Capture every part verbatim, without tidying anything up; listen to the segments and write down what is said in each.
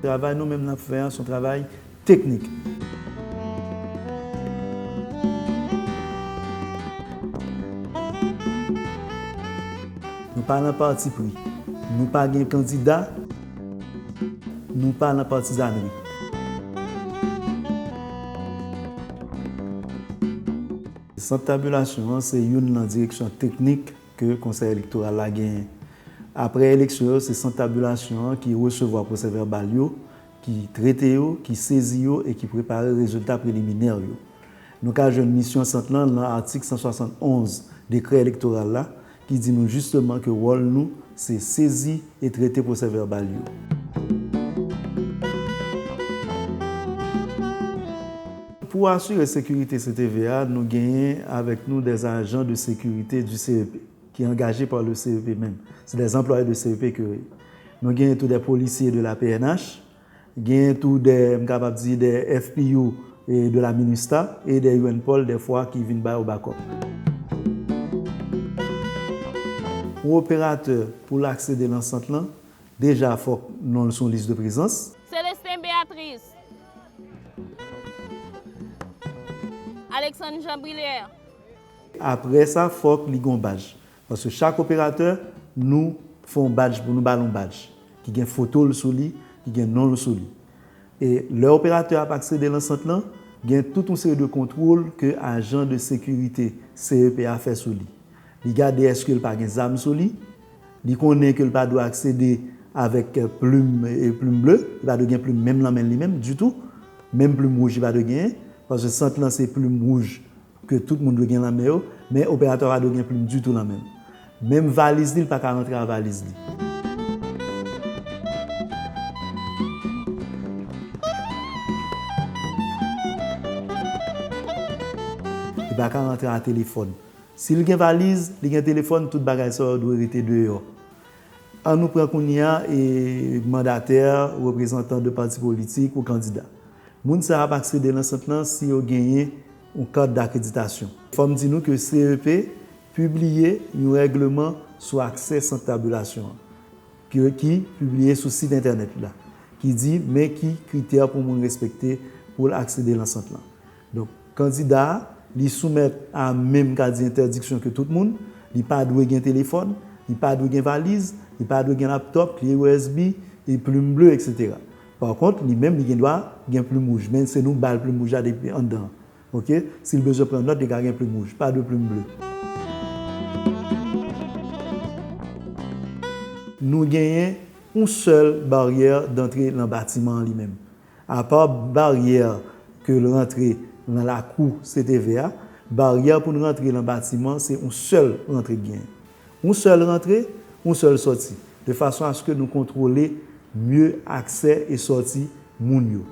Travay nou menm n ap fè a, se yon travay teknik. Nou pa nan patipri. Nou pa gen kandida. Nou pa nan patizanri. Sant tabilasyon an se youn nan direksyon teknik ke Konsèy Elektoral la genyen. Apre eleksyon yo, se sant tabilasyon an ki resevwa pwosèvèbal yo, ki trete yo, ki sezi yo e ki prepare rezilta preliminè yo. Nou ka jwenn misyon sant lan nan atik san swasannonz dekrè elektoral la, ki di nou jisteman ke wòl nou se sezi e trete pwosèvèbal yo. Pou asire sekirite C T V a, nou genyen avèk nou des agents de sécurité du C E P, ki angaje pa le C E P menm. Se des employés de C E P ke yo ye. Nou genyen tou des policiers de la P N H, genyen tou des, m kapab di, des F P U e de la MINUSTAH e des U N pol dèfwa ki vin ba yo bakòp. Yon operatè, pou l aksede nan sant lan, deja fòk non l sou lis de prezans. Célestin Béatrice. Alexandre Jean Brillaire. Apre sa, fòk li gen yon badj. Paske chak operatè, nou fè yon badj pou nou ba l yon badj ki gen foto l sou li, ki gen non l sou li. E lè operatè a ap aksede nan sant lan, gen tout yon seri de kontwòl ke ajan de sekirite C E P a fè sou li. Li gade èske l pa gen zam sou li, li konnen ke l pa dwe aksede avèk, eh, plim, eh, plim ble, li pa dwe gen plim menm nan men li menm ditou, menm plim wouj li pa dwe genyen, paske sant lan se plim wouj ke tout moun dwe gen nan men yo, men operatè a pa dwe gen plim ditou nan men l. Menm valiz li, li pa ka rantre ak valiz li. Li pa ka rantre ak telefòn. Si l gen valiz, li gen telefòn, tout bagay sa yo dwe rete deyò. An nou pran kounye a, e, mandatè, reprezantan de pati politik ou kandida. Moun sa a ap aksede nan sant lan si yo genyen yon kat d'akreditasyon. Fò m di nou ke C E P pibliye yon règleman sou aksè sant tabilasyon an, ki, ki pibliye sou sit entènèt la, ki di men ki kritè pou moun respekte pou l aksede nan sant lan. Donk, kandida a, li soumèt a menm, ka di, entèdiksyon ke tout moun. Li pa dwe gen telefòn, li pa dwe gen valiz, li pa dwe gen laptòp, kle U S B, e plim ble, et cetera. Pa kont, li menm, li gen dwa gen plim wouj, men se nou ba l plim wouj la depi anndan an. Oke? Si l bezwen pran nòt, li ka gen plim wouj, pa de plim ble. Nou genyen yon sèl baryè dantre nan batiman an li menm. Apa baryè ke l rantre nan lakou C T V a, baryè pou n rantre nan batiman, se yon sèl rantre k genyen. Yon sèl rantre, yon sèl sòti, de fason aske nou kontwole mye aksè e sòti moun yo.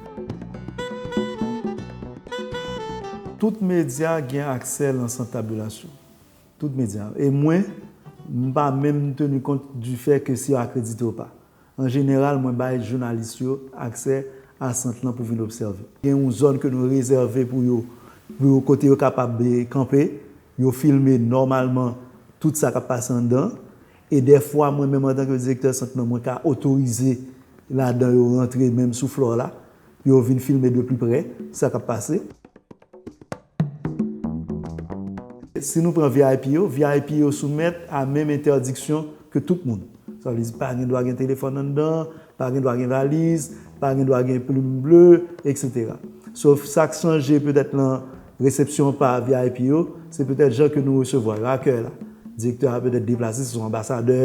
Tout medya gen aksè nan sant tabilasyon. Tout medya. E mwen, m pa menm teni kont du fè ke si yo akredite ou pa. An jeneral, mwen bay jounalis yo aksè a sant lan pou vin obsève. Gen yon zòn ke nou rezève pou yo, pou yo, kote yo kapab, eh, kanpe, yo filme nòmalman tout sa k ap pase anndan. E dèfwa, mwen menm antanke direktè sant lan, mwen ka otorize ladan yo rantre menm sou flò la, pou yo vin filme de pli prè sa k ap pase. Si nou pran V I P yo, V I P yo soumèt a menm entèdiksyon ke tout moun. Sa vle di pa gen dwa gen telefòn anndan, pa gen dwa gen valiz, pa gen dwa gen plim ble, et cetera. Sof sa k chanje petèt nan resepsyon pa V I P yo, se petèt jan ke nou resevwa yo, akèy la. Direktè a petèt deplase, se yon anbasadè,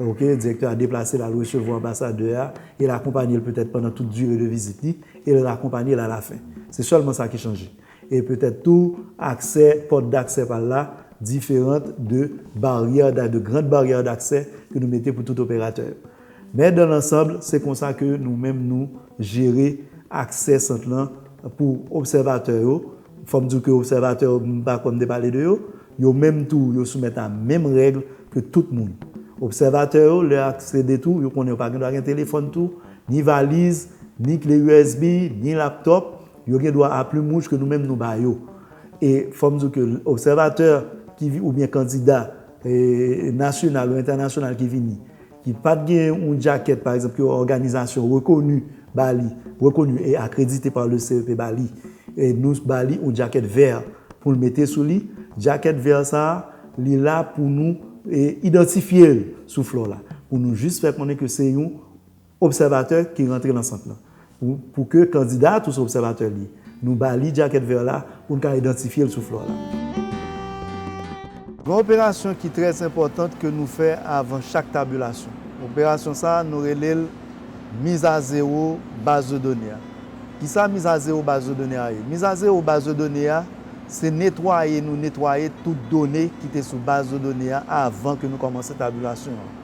oke, direktè a deplase l al resevwa anbasadè a, e l akonpanye l petèt pandan tout dire de vizit li, e l akonpanye l alafen. Se sèlman sa ki chanje. E petèt tou, aksè, pòt daksè pa l la, diferan de baryè, de grand baryè daksè ke nou mete pou tout operatè yo. Men dans l'ensemble, se konsa ke nou menm nou jere aksè sant lan pou obsèvatè yo. Fò m di w ke obsèvatè yo, m pa kwè m te pale de yo, yo menm tou, yo soumèt a menm règ ke tout moun. Obsèvatè yo, lè aksede tou, yo konnen yo pa gen dwa gen telefòn tou, ni valiz, ni kle U S B, ni laptòp, yo gen dwa a plim wouj ke nou menm nou ba yo. E fò m di w ke obsèvatè ki vi-, oubyen kandida, eh, nasyonal ou entènasyonal ki vini, ki pa t gen yon djakèt, pa egzanp, ke òganizasyon rekoni ba li, rekoni e akredite pa le C E P ba li, e nou ba li yon djakèt vè pou l mete sou li. Djakèt vè sa a, li la pou nou, e, idantifye l sou flò la, pou nou jis fè konnen ke se yon obsèvatè ki rantre nan sant lan. Pou, pou ke kandida a tou se obsèvatè li, nou ba li djakèt vè la pou n ka idantifye l sou flò la. Gen yon operasyon ki trè enpòtan ke nou fè avan chak tabilasyon. Operasyon sa a, nou rele l mizazewo baz de done a. Kisa mizazewo baz de done a ye? Mizazewo baz de done a, se netwaye nou netwaye tout done ki te sou baz de done a avan ke nou kòmanse tabilasyon an.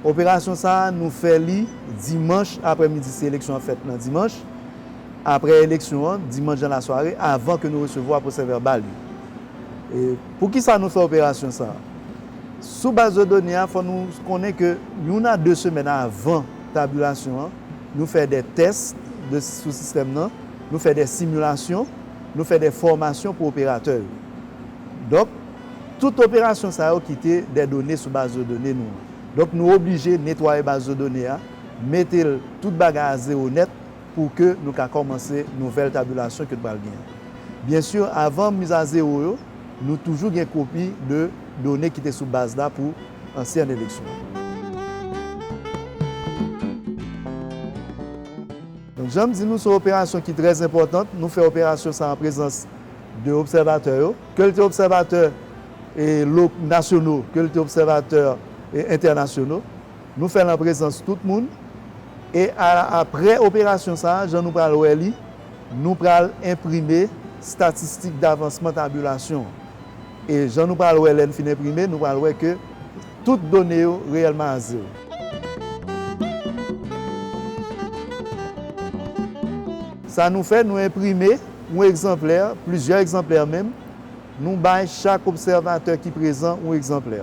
Operasyon sa a, nou fè li dimanch aprèmidi, si eleksyon an fèt nan dimanch, aprè eleksyon an, dimanch dan lasware, avan ke nou resevwa pwosèvèbal yo. E poukisa nou fè operasyon sa a? Sou baz de done a, fò nou konnen ke youn a de semèn avan tabilasyon an, nou fè de tès de, sou sistèm nan, nou fè de similasyon, nou fè de fòmasyon pou operatè yo. Donk, tout operasyon sa yo kite de done sou baz de done nou an. Donk, nou oblije netwaye baz de done a, mete l tout bagay a zewo nèt pou ke nou ka kòmanse nouvèl tabilasyon ke nou pral genyen. Byen si, avan mizazewo yo, nou toujou gen kopi de done ki te sou baz la pou ansyen eleksyon. Donk, jan m di nou, se yon operasyon ki trè enpòtan. Nou fè operasyon sa an prezans de obsèvatè yo, ke l te obsèvatè, e, lo-, nasyono, ke l te obsèvatè, e, entènasyonal. Nou fè l an prezans tout moun. E a, aprè operasyon sa a, jan nou pral wè li, nou pral enprime statistik davansman tabilasyon an. E jan nou pral wè lè n fin enprime, nou pral wè ke tout done yo reyèlman a zewo. Sa nou fè, nou enprime yon egzanplè, plizyè egzanplè menm, nou bay chak obsèvatè ki prezan yon egzanplè.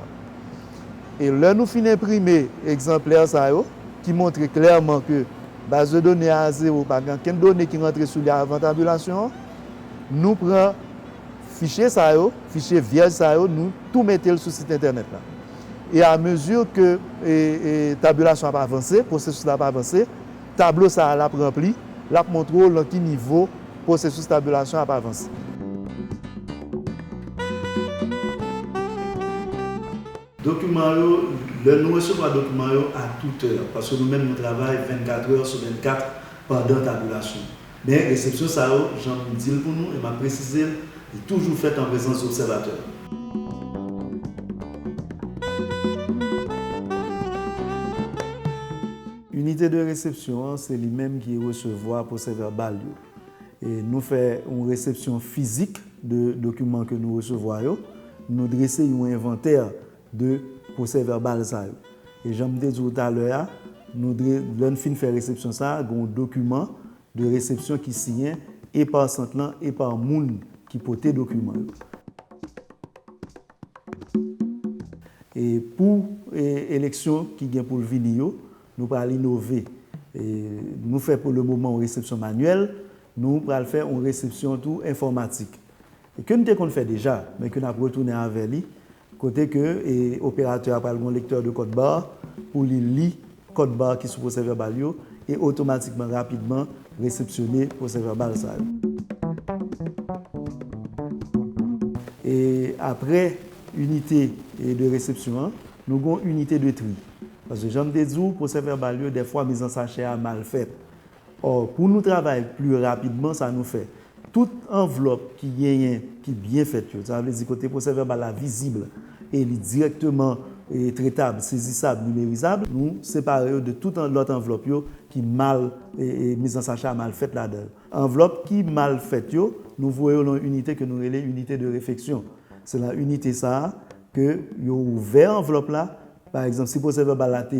E lè nou fin enprime egzanplè sa yo, ki montre klèman ke baz de done a a zewo, pa gen okenn done ki rantre sou li avan tabilasyon an, nou pran fichye sa yo, fichye vyèj sa yo, nou tou mete l sou sit entènèt la. E a mezi ke, e, e, tabilasyon ap avanse, pwosesis la ap avanse, tablo sa a l ap ranpli, l ap montre w lan ki nivo pwosesis tabilasyon ap avanse. Dokiman yo, lè nou resevwa dokiman yo a tout è, paske nou menm nou travay vennkat è sou vennkat pandan tabilasyon. Men resepsyon sa yo, jan m di l pou nou, e m ap presize l, li toujou fèt an prezans obsèvatè. Inite de resepsyon an, se li menm ki resevwa pwosèvèbal yo. E nou fè yon resepsyon fizik de dokiman ke nou resevwa yo. Nou drese yon envantè de pwosèvèbal sa yo. E jan m te di w talè a, nou dre-, lè n fin fè resepsyon sa a, gen yon dokiman de resepsyon ki siyen e pa sant lan e pa moun ki pote dokiman yo. E pou, e, eleksyon ki gen pou l vini yo, nou pral inove. E, nou fè pou le moman yon resepsyon manyèl, nou pral fè yon resepsyon tou enfòmatik. E ke n te konn fè deja, men ke n ap retounen avè li, kote ke, e, operatè a pral gen yon lektè de kòd ba pou li li kòd ba ki sou pwosèvèbal yo e otomatikman, rapidman, resepsyone pwosèvèbal sa yo. E apre inite, e, de resepsyon an, nou gen yon inite de tri. Paske jan m te di w, pwosèvèbal yo, dèfwa miz an sachè a mal fèt. Ò, pou nou travay pli rapidman, sa nou fè, tout anvlòp ki genyen, ki byen fèt yo, sa vle di kote pwosèvèbal la vizib e li dirèkteman, e, tretab, sezisab, nimerizab, nou separe yo de tout an-, lòt anvlòp yo ki mal, e, e, miz an sachè a mal fèt ladan yo. Anvlòp ki mal fèt yo, nou voye yo nan yon inite ke nou rele inite de refeksyon. Se nan inite sa a ke yo ouvè anvlòp la. Pa egzanp, si pwosèvèbal la te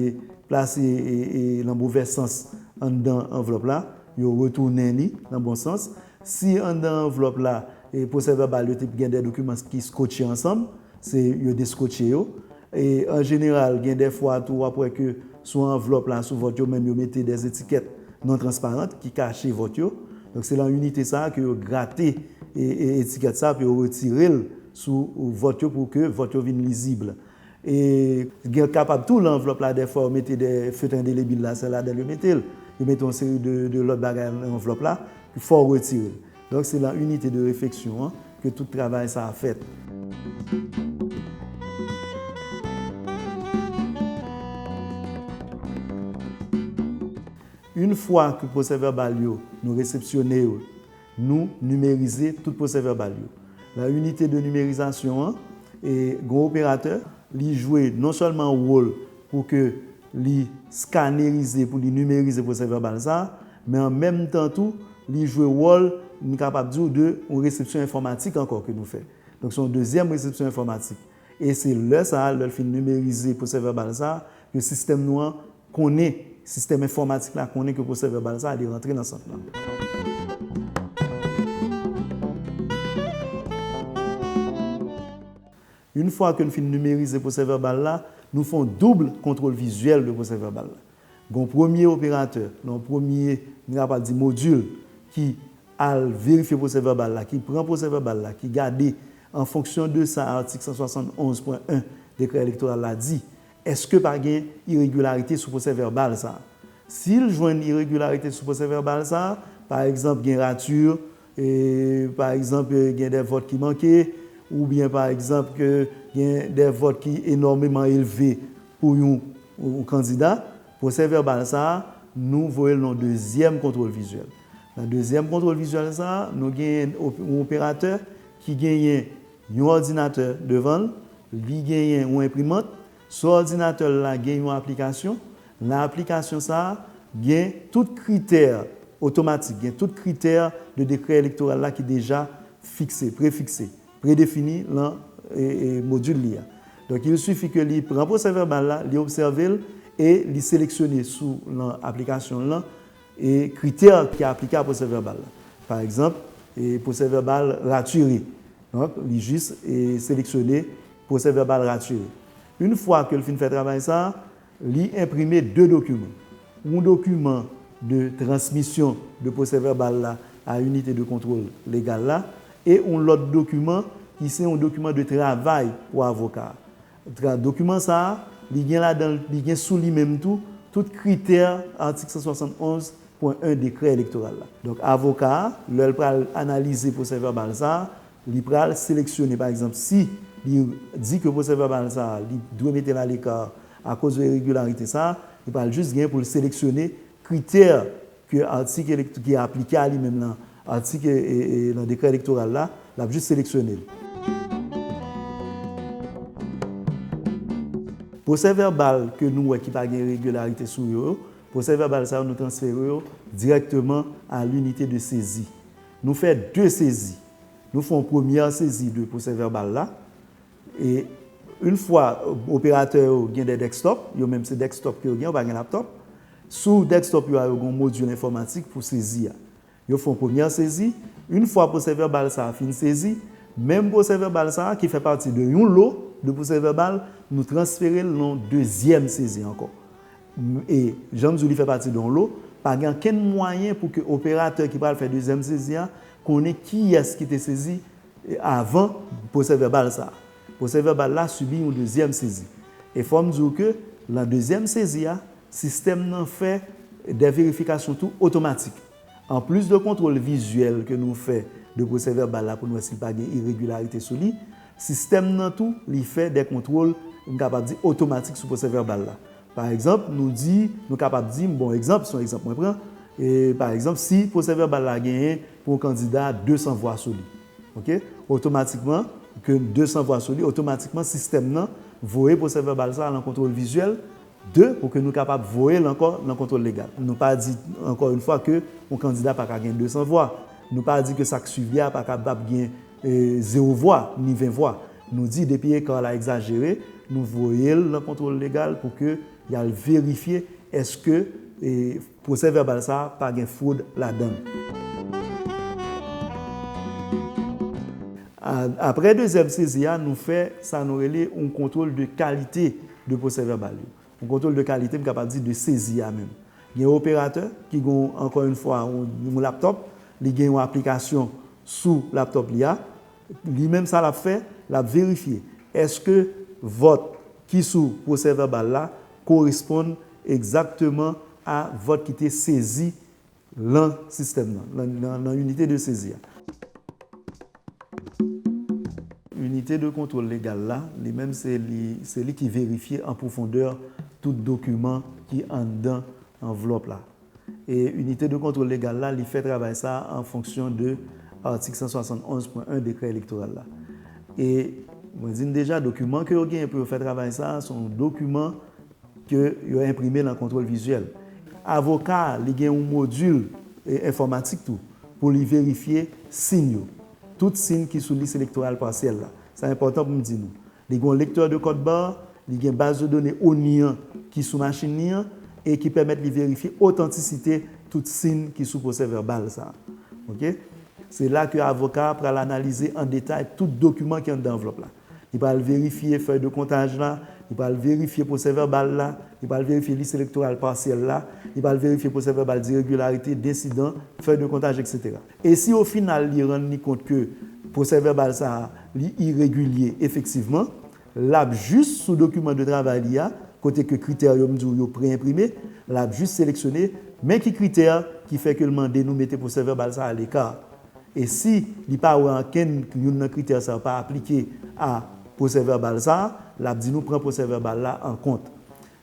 plase, e, e, nan movè sans anndan anvlòp la, yo retounen li nan bon sans. Si anndan anvlòp la, e, pwosèvèbal yo te gen de dokiman ki skotche ansanm, se yo deskotche yo. E an jeneral, gen de fwa tou, w ap wè ke sou anvlòp la, sou vòt yo menm, yo mete de etikèt non transparant ki kache vòt yo. Donk, se nan inite sa a ke yo grate, e, e, etikèt sa a, pou yo retire l sou vòt yo, pou ke vòt yo vin lizib. E gen kapab tou lan anvlòp la, dèfwa yo mete de fèt endelebil la, se ladan l yo mete l. Yo mete yon seri de, de lòt bagay lan anvlòp la, fò w retire l. Donk, se lan inite de refleksyon an ke tout travay sa a fèt. Yon fwa ke pwosè vèbal yo, nou resepsyone yo, nou nimerize tout pwosè vèbal yo. Lan inite de nimerizasyon an, e gen yon operatè, li jwe non sèlman wòl pou ke li skanerize, pou li nimerize pwosè vèbal sa a, men an menm tan tou, li jwe wòl, nou kapab di w, de yon resepsyon enfòmatik ankò ke nou fè. Donk, se yon dezyèm resepsyon enfòmatik. E se lè sa a, lè l fin nimerize pwosè vèbal sa a, ke sistèm nou an konnen, sistèm enfòmatik la konnen ke pwosè vèbal sa a, li rantre nan sant lan. Yon fwa ke n fin nimerize pwosè vèbal la, nou fè yon doub kontwòl vizyèl de pwosè vèbal la. Gen yon premye operatè, yon premye, nou kapab di modil, ki al verifye pwosè vèbal la, ki pran pwosè vèbal la, ki gade, an fonksyon de sa atik san swasannonz pwen en dekrè elektoral la di, èske pa gen iregilarite sou pwosè vèbal sa a? Si l jwenn iregilarite sou pwosè vèbal sa a, pa egzanp, gen rati, e, pa egzanp, e, gen de vòt ki manke, oubyen, pa egzanp, ke gen de vòt ki enòmeman elve pou yon, yon kandida, pwosè vèbal sa a, nou voye l nan dezyèm kontwòl vizyèl. Nan dezyèm kontwòl vizyèl sa a, nou genyen op-, yon operatè ki genyen yon òdinatè devan l, li genyen yon enprimant. Sou òdinatè l la, gen yon aplikasyon. Nan aplikasyon sa a, gen tout kritè otomatik, gen tout kritè de dekrè elektoral la ki deja fikse, prefikse, predefini lan, e, e, modil li a. Donk, il suffit ke li pran pwosè vèbal la, li obsève l e li seleksyone sou lan aplikasyon l lan, e kritè ki aplike a pwosè vèbal la. Pa egzanp, e pwosè vèbal ratire. Donk, li jis, e, seleksyone pwosè vèbal ratire. Yon fwa ke l fin fè travay sa a, li enprime de dokiman. Yon dokiman de transmisyon de pwosè vèbal la a inite de kontwòl legal la, e yon lòt dokiman ki se yon dokiman de travay pou avoka a. Tra-, dokiman sa a, li gen ladan l, li gen sou li menm tou, tout kritè atik san swasannonz pwen en dekrè elektoral la. Donk, avoka a, lè l pral analize pwosè vèbal sa a, li pral seleksyone, pa egzanp, si li di ke pwosè vèbal sa a, li dwe mete l aleka akoz de iregilarite sa a, li pral jis gen pou l seleksyone kritè ke atik elekt-, ki aplike a li menm lan, atik, e, e, e, lan dekrè elektoral la, l ap jis seleksyone l. Pwosè vèbal ke nou wè ki pa gen iregilarite sou yo, pwosè vèbal sa yo, nou transfere yo dirèkteman a linite de sezi. Nou fè de sezi. Nou fè yon premyè sezi de pwosè vèbal la. E yon fwa, operatè yo gen de desktop, yo menm se desktop ke yo gen, yo pa gen laptop. Sou desktop yo a, yo gen yon modil enfòmatik pou sezi a. Yo fè yon premyè sezi. Yon fwa pwosè vèbal sa a fin sezi, menm pwosè vèbal sa a ki fè pati de yon lo de pwosè vèbal, nou transfere l nan dezyèm sezi ankò. E jan m di w, li fè pati de yon lo, pa gen okenn mwayen pou ke operatè ki pral fè dezyèm sezi a konnen kiyès ki te sezi avan pwosè vèbal sa a. Pwosè vèbal la sibi yon dezyèm sezi. E fò m di w ke lan dezyèm sezi a, sistèm nan fè de verifikasyon tou otomatik. Anplis de kontwòl vizyèl ke nou fè de pwosè vèbal la pou n wè si l pa gen iregilarite sou li, sistèm nan tou, li fè de kontwòl, m kapab di, otomatik sou pwosè vèbal la. Pa egzanp, nou di, nou kapab di, m bon egzanp, se yon egzanp mwen pran, e, pa egzanp, si pwosè vèbal la genyen pou yon kandida de san vwa sou li, oke? Otomatikman, ke de san vwa sou li, otomatikman, sistèm nan voye pwosè vèbal sa a lan kontwòl vizyèl, de, pou ke nou kapab voye l ankò lan kontwòl legal. Nou pa di, ankò yon fwa, ke yon kandida pa ka gen de san vwa. Nou pa di ke sa k swiv li a pa kapab gen, e, zewo vwa, ni ven vwa. Nou di, depi eka la egzajere, nou voye l lan kontwòl legal pou ke y al verifye èske, e, pwosè vèbal sa a pa gen fwod ladan l. A, apre dezyèm sezi a, nou fè sa nou rele yon kontwòl de kalite de pwosè vèbal yo. Yon kontwòl de kalite, m kapab di de sezi a menm. Gen operatè ki gen, ankò yon fwa, yon, yon laptop, li gen yon aplikasyon sou laptop li a. Li menm, sa l ap fè, l ap verifye èske vòt ki sou pwosè vèbal la koresponn egzakteman a vòt ki te sezi lan sistèm nan, lan, lan, lan inite de sezi a. Inite de kontwòl legal la, li menm se li, se li ki verifye an pwofondè tout dokiman ki anndan anvlòp la. E inite de kontwòl legal la, li fè travay sa a an fonksyon de atik san swasann onz pwen en dekrè elektoral la. E mwen di n deja, dokiman ke yo genyen pou yo fè travay sa a, se yon dokiman ke yo enprime lan kontwòl vizyèl. Avoka a, li gen yon modil, e, enfòmatik tou, pou li verifye siy yo. Tout siy ki sou lis elektoral pasyèl la. Sa enpòtan pou m di nou. Li gen yon lektè de kòd ba, li gen baz de done ONI an ki sou machin li an e ki pèmèt li verifye otantisite tout siy ki sou pwosè vèbal sa a. Oke? Se la ke avoka a pral analize an detay tout dokiman ki anndan anvlòp la. Li pral verifye fèy de kontaj la, li pral verifye pwosè vèbal la, li pral verifye lis elektoral pasyèl la, li pral verifye pwosè vèbal diregilarite, densidan, fèy de kontaj, etsetera. E si o final li rann li kont ke pwosè vèbal sa a, li iregilye efektivman, l ap jis sou dokiman de travay li a, kote ke kritè yo m di w yo pre-enprime, l ap jis seleksyone men ki kritè ki fè ke l mande nou mete pwosè vèbal sa a aleka. E si li pa wè ankenn youn nan kritè sa yo pa aplike a pwosè vèbal sa a, l ap di nou pran pwosè vèbal la an kont.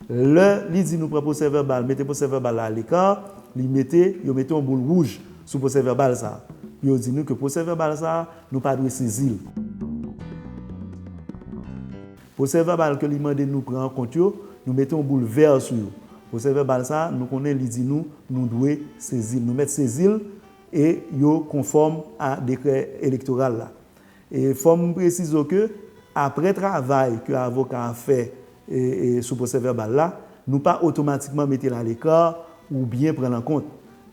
Lè li di nou pran pwosè vèbal, mete pwosè vèbal la aleka, li mete, yo mete yon boul wouj sou pwosè vèbal sa a. Yo di nou ke pwosè vèbal sa a, nou pa dwe sezi l. Pwosè vèbal ke li mande nou pran an kont yo, nou mete yon boul vè sou yo. Pwosè vèbal sa a, nou konnen li di nou, nou dwe sezi l. Nou mèt sezi l e yo konfòm a dekrè elektoral la. E fò m presize w ke, apre travay ke avoka a fè, e, e, sou pwosè vèbal la, nou pa otomatikman mete l aleka oubyen pran l an kont.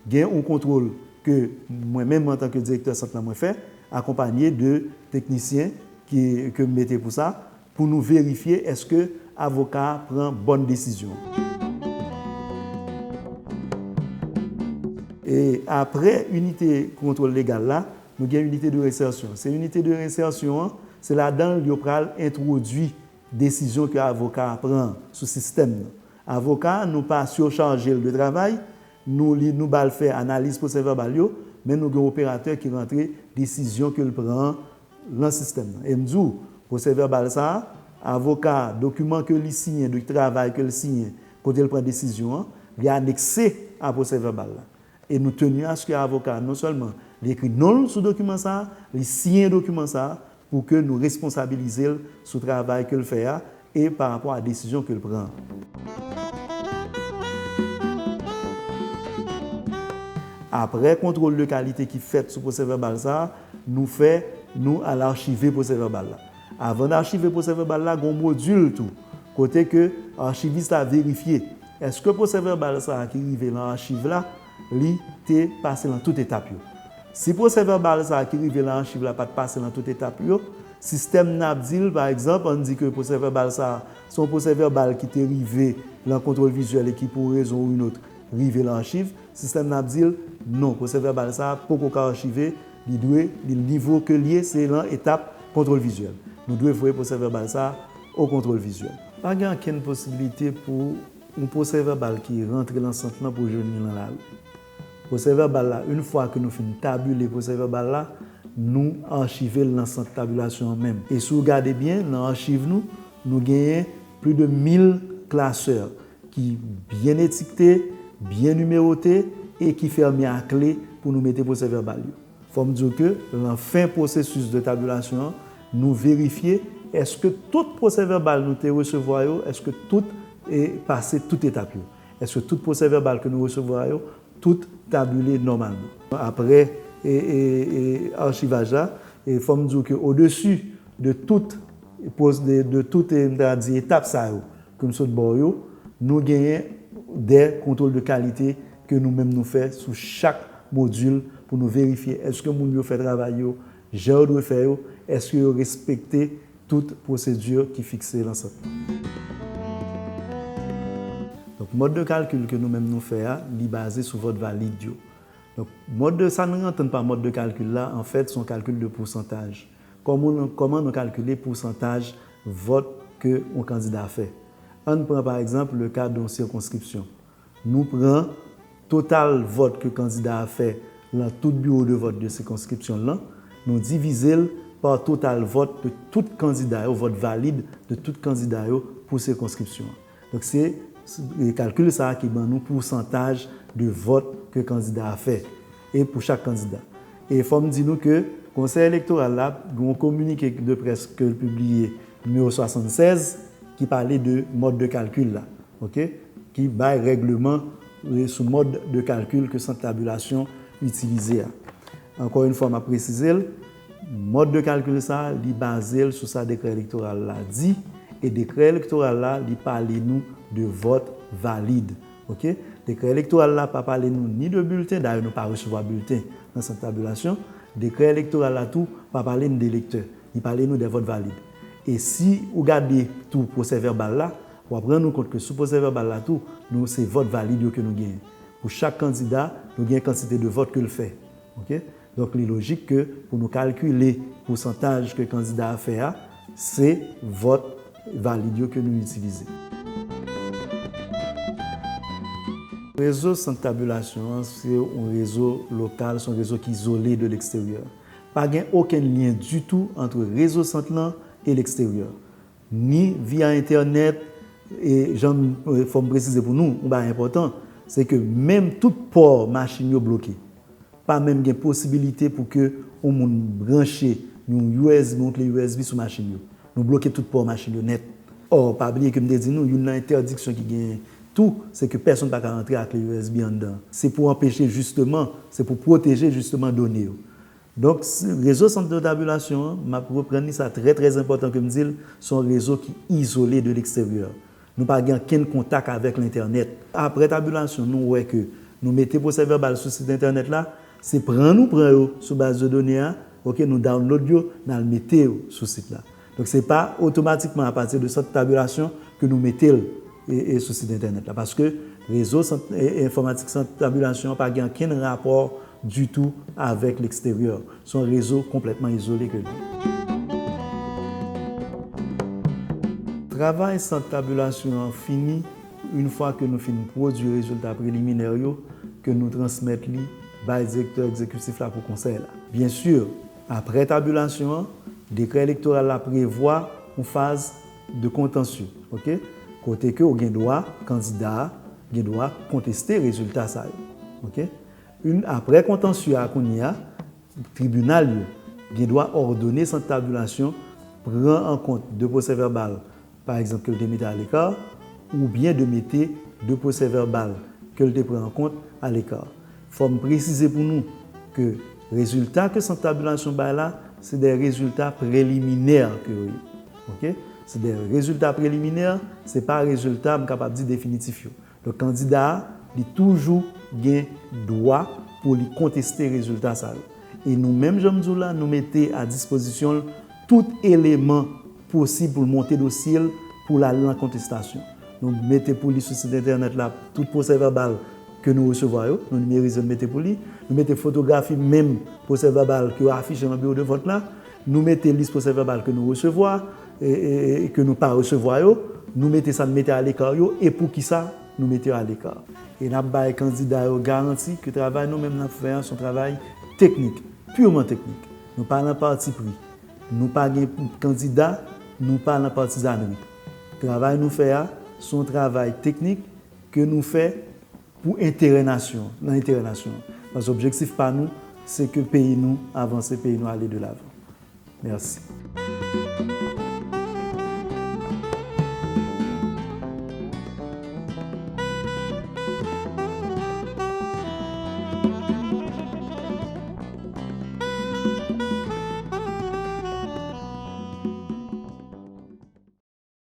Gen yon kontwòl ke mwen menm, antanke direktè sant lan, mwen fè, akonpanye de teknisyen ki, ke m mete pou sa, pou nou verifye èske avoka a pran bòn desizyon. E apre inite kontwòl legal la, nou gen inite de rensèsyon. Se inite de rensèsyon an, se ladan l yo pral entwodui desizyon ke avoka a pran sou sistèm nan. Avoka a, nou pa sichaje l de travay, nou li, nou ba l fè analiz pwosè vèbal yo, men nou gen operatè ki rantre desizyon ke l pran an lan sistèm nan. E m di w, pwosè vèbal sa a, avoka a, dokiman ke li siyen, de travay ke l siyen, kote l pran desizyon an, li anekse a pwosè vèbal la. E nou teni aske avoka a non sèlman li ekri non l sou dokiman sa a, li siyen dokiman sa a pou ke nou responsabilize l sou travay ke l fè a e pa rapò a desizyon ke l pran an. Apre kontwòl de kalite ki fèt sou pwosè vèbal sa a, nou fè, nou al achive pwosè vèbal la. Avan n achive pwosè vèbal la, gen yon modil tou, kote ke achivis la verifye èske pwosè vèbal sa a ki rive lan achiv la, li te pase lan tout etap yo. Si pwosè vèbal sa a ki rive lan achiv la pa t pase lan tout etap yo, sistèm nan ap di l, pa egzanp, ann di ke pwosè vèbal sa a se yon pwosè vèbal ki te rive lan kontwòl vizyèl e ki, pou yon rezon ou yon lòt, rive lan achiv, sistèm nan ap di l, non, pwosè vèbal sa a poko ka achive, li dwe, li nivo ke l ye, se lan etap kontwòl vizyèl. Nou dwe voye pwosè vèbal sa a o kontwòl vizyèl. Pa gen okenn posiblite pou yon pwosè vèbal ki rantre lan sant lan pou jwenn li lan lari. Pwosè vèbal la, yon fwa ke nou fin tabile pwosè vèbal la, nou achive l lan sant tabilasyon an menm. E si w gade byen, lan achiv nou, nou genyen plis de mil klasè ki byen etikte, byen nimewote e ki fèmen a kle pou nou mete pwosè vèbal yo. Fò m di w ke lan fen pwosesis de tabilasyon an, nou verifye èske tout pwosè vèbal nou te resevwa yo, èske tout, e, pase tout etap yo. Èske tout pwosè vèbal ke nou resevwa yo, tout tabile nòmalman. Apre, e, e, e, achivaj la, e fò m di w ke odesi de tout, pwos-, de, de tout, e, m ta di etap sa yo, ke m sot ba w yo, nou genyen de kontwòl de kalite ke nou menm nou fè sou chak modil pou nou verifye èske moun yo fè travay yo jan yo dwe fè yo, èske yo respekte tout pwosedi ki fikse lan sant lan. Donk, mòd de kalkil ke nou menm nou fè a, li baze sou vòt valid yo. Donk, mòd de, sa nou antann pa mòd de kalkil la, anfèt, se yon kalkil de pousantaj. Kòman nou, kòman nou kalkile pousantaj vòt ke yon kandida fè. Ann pran, pa egzanp, le ka de yon sikonskripsyon. Nou pran total vòt ke kandida a fè lan tout biwo de vòt de sikonskripsyon lan, nou divize l pa total vòt de tout kandida yo, vòt valid de tout kandida yo pou sikonskripsyon an. Donk, se, se kalkil sa a ki ban nou pousantaj de vòt ke kandida a fè, e pou chak kandida. E fò m di nou ke Konsèy Elektoral la gen yon kominike de près ke l pibliye, nimewo swasannsèz, ki pale de mòd de kalkil la, oke, ki bay règleman, e, sou mòd de kalkil ke sant tabilasyon itilize a. Ankò yon fwa, m ap presize l, mòd de kalkil sa a, li baze l sou sa dekrè elektoral la di, e dekrè elektoral la, li pale nou de vòt valid. Oke? Dekrè elektoral la pa pale nou ni de bilten, dayè nou pa resevwa bilten nan sant tabilasyon. Dekrè elektoral la tou pa pale nou de elektè, li pale nou de vòt valid. E si ou gade tou pwosè vèbal la, w ap rann ou kont ke sou pwosè vèbal la tou, nou se vòt valid yo ke nou genyen. Pou chak kandida, nou gen kantite de vòt ke l fè. Oke? Donk, li lojik ke pou nou kalkile pousantaj ke kandida a fè a, se vòt valid yo ke nou itilize. Rezo sant tabilasyon an, se yon rezo lokal, se yon rezo ki izole de leksteryè. Pa gen okenn lyen ditou ant rezo sant lan e leksteryè. Ni via entènèt, e jan m, e, fò m presize pou nou, yon bagay enpòtan, se ke menm tout pò machin yo bloke. Pa menm gen posibilite pou ke yon moun branche yon U S B, yon kle U S B sou machin yo. Nou bloke tout pò machin yo nèt. Ò, pa bliye ke m te di nou, youn nan entèdiksyon ki genyen tou, se ke pèsonn pa ka rantre ak kle U S B anndan. Se pou anpeche jisteman, se pou pwoteje jisteman done yo. Donk, s-, rezo sant de tabilasyon an, m ap reprann li, sa trè, trè enpòtan ke m di l, se yon rezo ki izole de leksteryè. Nou pa gen okenn kontak avèk lentènèt. Apre tabilasyon, nou wè ke nou mete pwosè vèbal sou sit entènèt la, se pran nou pran yo sou baz de done a, oke, nou download yo, n al mete yo sou sit la. Donk, se pa otomatikman apati de sant tabilasyon ke nou mete l, e, e sou sit entènèt la. Paske rezo sant, e, enfòmatik sant tabilasyon an pa gen okenn rapò ditou avèk leksteryè. Se yon rezo konplètman izole ke l ye. Travay sant tabilasyon an fini yon fwa ke nou fin pwodui rezilta preliminè yo, ke nou transmèt li bay direktè egzekitif la pou konsèy la. Byensi, apre tabilasyon an, dekrè elektoral la prevwa yon faz de kontansye, oke? Kote ke ou gen dwa, kandida a gen dwa konteste rezilta sa yo, oke? Yon, apre kontansye a kounye a, tribinal yo gen dwa òdone sant tabilasyon pran an kont de pwosè vèbal, pa egzanp, ke l te mete aleka, oubyen de mete de pwosè vèbal ke l te pran an kont aleka. Fò m presize pou nou ke rezilta ke sant tabilasyon bay la, se de rezilta preliminè ke yo ye. Oke? Se de rezilta preliminè, se pa rezilta, m kapab di, definitif yo. Donk, kandida a, li toujou gen dwa pou li konteste rezilta sa yo. E nou menm, jan m di w la, nou mete a dispozisyon l tout eleman posib pou l monte dosye l pou l al nan kontestasyon. Nou mete pou li sou sit entènèt la tout pwosè vèbal ke nou resevwa yo, nou nimerize, nou mete pou li. Nou mete fotografi menm pwosè vèbal ke yo afiche nan biwo de vòt la. Nou mete lis pwosè vèbal ke nou resevwa, e, e, e ke nou pa resevwa yo. Nou mete sa n mete aleka yo e poukisa nou mete yo aleka. E n ap bay kandida yo garanti ke travay nou menm n ap fè a se yon travay teknik, pirman teknik. Nou pa nan patipri. Nou pa gen kandida, nou pa nan patizanri. Travay nou fè a, se yon travay teknik ke nou fè pou enterè nasyon, nan enterè nasyon an. Paske objektif pa nou, se ke peyi nou avanse, peyi nou ale de lavan. Mèsi.